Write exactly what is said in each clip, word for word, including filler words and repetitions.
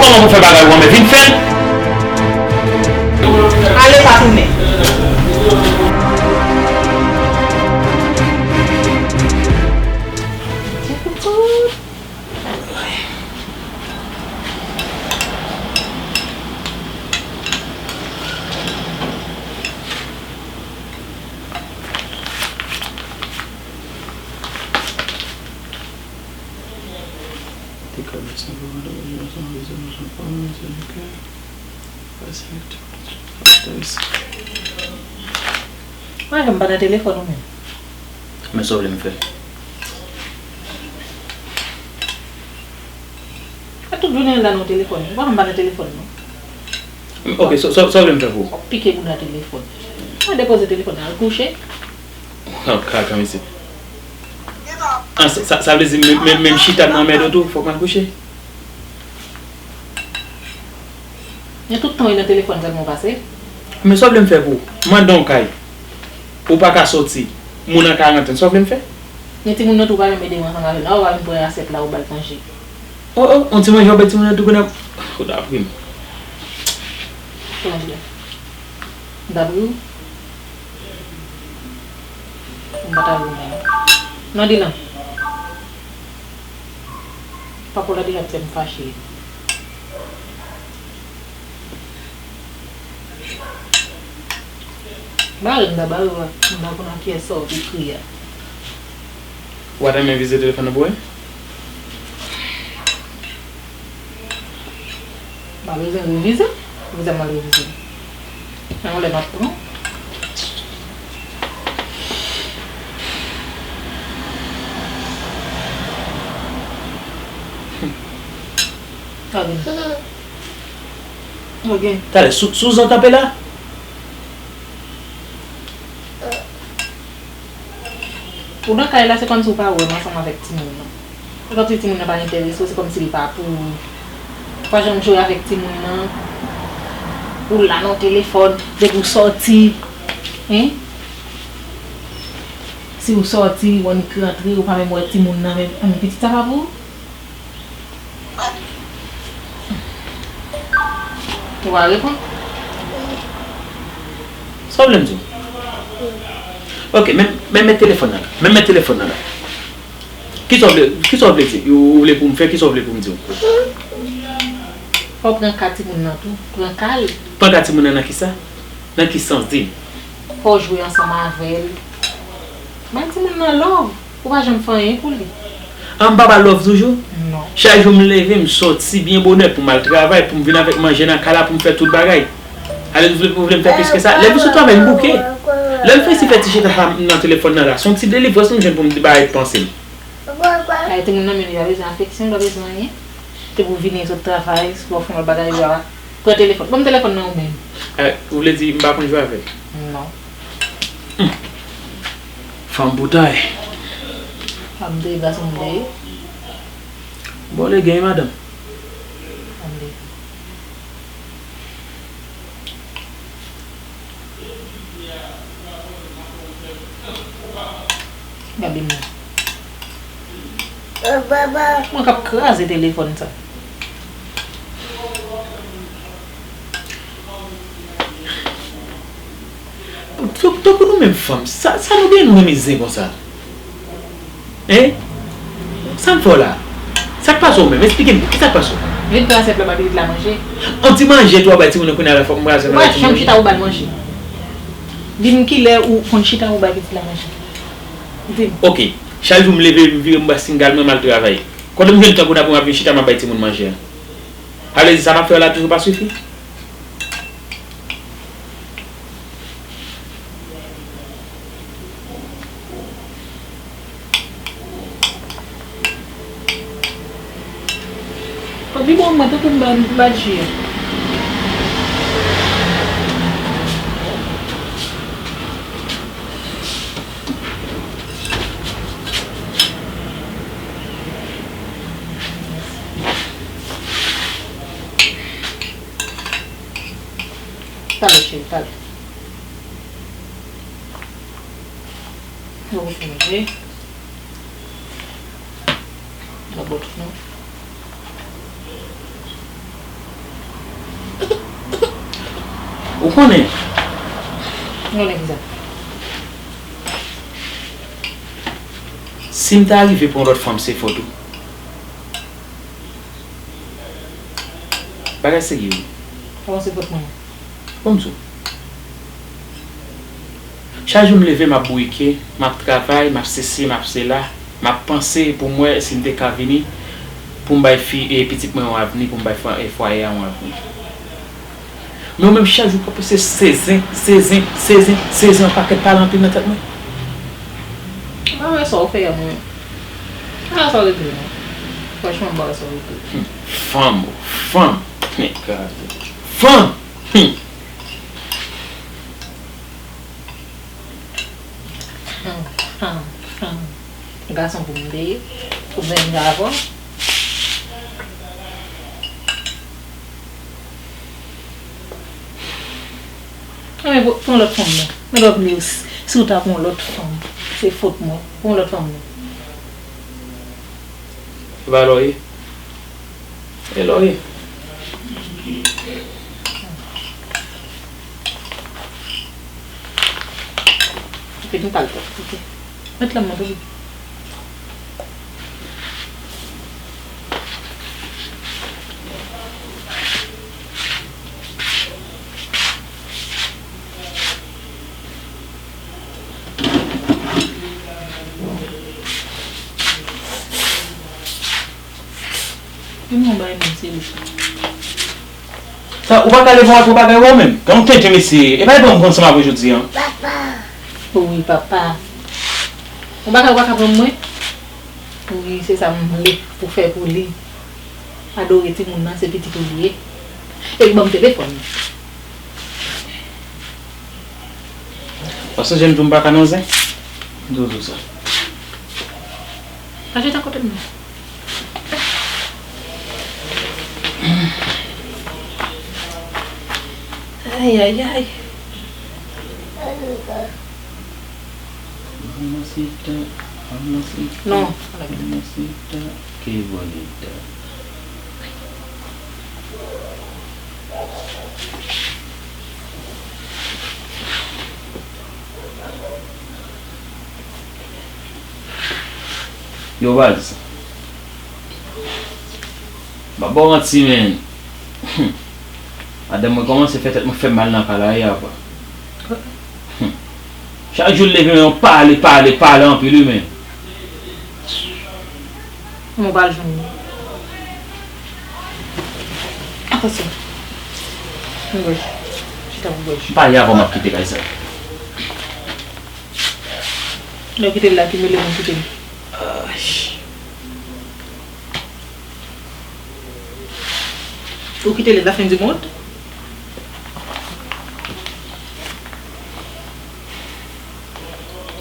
Kòman pou fè bagay ou anmè vin fè l? Ale pa tounen. Mwen menm pa nan telefòn ou menm. Men sa w vle m fè? A tout jounen la nan telefòn. Ou pa konn pa nan telefòn non. Ok, sa, sa, sa w vle m fè pou ou? W ap pike bouda telefòn. Mwen depoze telefòn nan, al kouche. Kaka mesye. Ah, sa, sa, sa vle di menm, menm, menm chita m nan anmède w tou, fòk m al kouche? Men tout tan w nan telefòn sèlman w pase. Men sa w vle m fè pou ou? Mande yon kay. Ou pa ka soti. Moun an karantèn. Sa w vle m fè? Men timoun nan tou pa janm ede w ansanm avè l. Nan w pa vin pran asyèt la ou ba l manje. Oh, oh, yon ti manje w bay timoun nan tou kounye a. Ou ta pri m. Ki manje la? M ta pri w? M pa ta pri w menm. Nan di non. Papa w la deja ap fè m fache. Bare m nan, bare w, m nan konn nan kiyès sa w te kriye a. Ou pa t renmen vize telefòn nan pou wè? M pa bezwen revize, revize m al revize. Nan yon lè m ap pran. Gade. Ok. Talè, sou, sou zon kanpe la? Ou nan kay la, se kòmsi ou pa wè m ansanm avèk timoun nan. Se kòmsi timoun nan pa enterese w, se kòmsi li pa pou ou. Ou pa janm jwe avèk timoun nan. Ou la nan telefòn, depi w sòti. Hein? Si w sòti, ou annik rantre, ou pa menm wè timoun nan, men, men pitit sa pa pou ou? Ou pa reponn? Sa w vle m di w? Ok, men, men met telefòn nan la. Men met telefòn nan la. Kisa w vle, kisa w vle di? Ou, ou vle pou m fè, kisa w vle pou m di w? Fò w pran ka timoun nan tou. Pran ka l. Pran ka timoun nan nan kisa? Nan ki sans? Di m. Fò w jwe ansanm avè l. Bay timoun nan love. Ou pa janm fè anyen pou li. An m pa ba love toujou? Non. Chak jou m leve, m sòti byen bonè pou m al travay, pou m vin avèk manje nan kay la, pou m fè tout bagay. Ale, ou vle, ou vle m fè plis ke sa? Lè m sot travay, m bouke. Lè m fè si fè ti chita sa nan telefòn nan la, se yon ti delivrans m jwenn pou m bay panse m. Ay, timoun nan menm, li pa bezwen afeksyon, li pa bezwen anyen. Te pou vini sot travay, si w fè yon bagay, li pa pran telefòn. Ban m telefòn nan ou menm. Eh, ou vle di m pa konn jwe avè l? Non. Fanm boutay. Fanm de gason de. Bon, le gen madanm. Fanm de. Gade mwen. Mwen k ap kraze telefòn sa. Tankou nou menm fanm, sa, sa nou gen nou renmen zen konsa? Hein? Sa n fè w la? Sa k pase w menm? Esplike m, kisa k pase w? Vin pran asyèt la, bay pitit la manje. Yon ti manje tou w ap bay timoun nan kounye a la, fòk m pran asyèt la bay timoun nan manje. Ou pa janm chita pou w ba l manje. Di m kilè ou konn chita pou w bay pitit la manje. Di m. Ok. Chak jou m leve, m vire, m ba singal mwen, m al travay. Kote m jwenn tan kounye a pou m ap vin chita, m ap bay timoun manje a? Sa vle di sa m ap fè w la toujou pa sifi? Li bon mwen tankou m ba, m ba l ji a. Talè, cheri, talè. Yo pou fè manje. Nan bòt nou. Ou konnen. Ou konnen kisa? Si m ta rive pran lòt fanm, se fòt ou. Bagay serye wi. Kòman se fòt mwen? Bon, m di w. Chak jou m leve, m ap bourike, m ap travay, m ap sesi, m ap sela, m ap panse pou m wè si m te ka vini, pou m bay fi, e, pitit mwen yon avni, pou m bay fwa-, e, fwaye a yon avni. Men ou menm, chak jou w ap panse se zen, se zen, se zen, se zen, yon pakèt pale anpil nan tèt mwen. M pa wè sa w fè a mwen. M pa wè sa w regle non. Franchman, m pa wè sa w regle. Hmm. Fanm, o, fanm. Men gade. Fanm! Hmm. Hmm, hmm, hmm. Gason pou m te ye, pou m vin avè w. Anben, pran lòt fanm non. Men lòt, si w ta pran lòt fanm, se fòt mwen. Pran lòt fanm non. Se pa lòye. E lòye. Ok, nou pral pran. Ok. Met la mwen, ok. Vin mwen bay moun se li. Sa, ou pa ka leve yon twò bagay ou menm? Gen yon tenten mesye, e pa li ban m pran ansanm avè jodi an. Wi, papa. Ou pa ka, ou pa ka pran mwen? Wi, se sa m vle pou fè pou li. Adore timoun nan, se pitit ou li ye. Epi ban m telefòn nan. Ou sonje m di w m pa ka nan zen? M toujou di w sa. Pa jete kote m nan. Ay, ay, ay. Mamacita, mamacita, non, mamacita, qué bonita. Yo, baz. M ap ba w manti, men. Madanm mwen kòmanse fè tèt mwen fè m mal nan kay la, wi, apa. Chak jou l leve, men yon pale, pale, pale anpil, wi, men. Mwen pral jwenn li. Atansyon. Mwen bwè. Chita pou bwè. M pa ye avan m ap kite kay sa. Lè w kite l la, ki mele moun kite l. Ay. Ou kite l la fin di mond?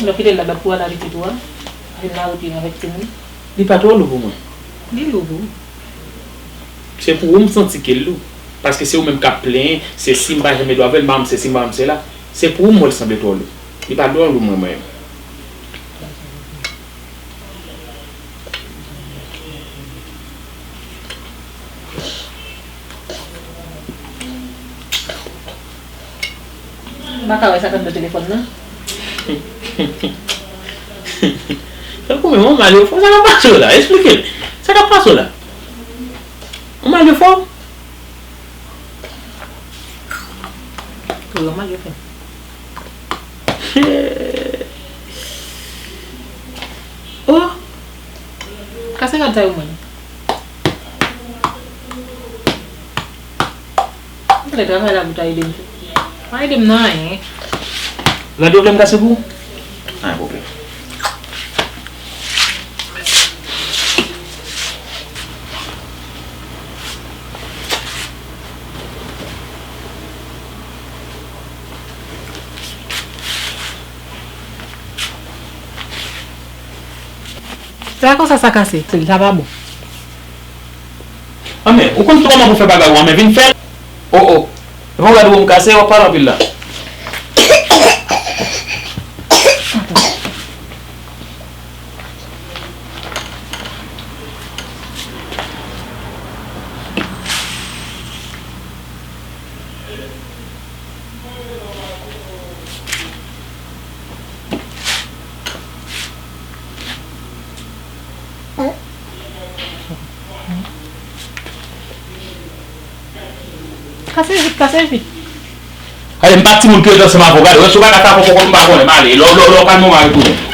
Lè w kite l la, bat pou al avè pitit ou a, vin nan wout li avèk timoun. Li pa twò lou pou mwen. Li lou pou ou. Se pou ou m santi ke l lou. Paske se ou menm k ap plenyen, se si m pa janm dwe avè l, m pa janm se si, m pa janm se la. Se pou ou m wè l sanble twò lou. Li pa twò lou mwen, mwen menm. M pa ka wè sa k anndan telefòn nan. Tankou menm, yon mal yo fè w, sa k ap pase w la? Esplike m. Sa k ap pase w la? Yon mal yo fè w? Wi, yon mal yo fè m. Oh! Kase rad sa yo mwen. M vle travay la pou ta ede m tou. Pa ede m nan anyen. Rad yo vle m kase pou ou? Anyen pwoblèm. Sa konsa sa kase, sa pa bon. Anben, ou konn twò kòman pou fè bagay ou, anben vin fè l. Oh, oh. Epa w gade w m kase, w ap pale anpil la. Kase vit, kase vit. Ale, m pa timoun ki ret ansanm avè w. Gade, w wè si w pa ka fè afè w poko m pa konnen. M ale. Lè w lè w lè w kalme w, m a retounen.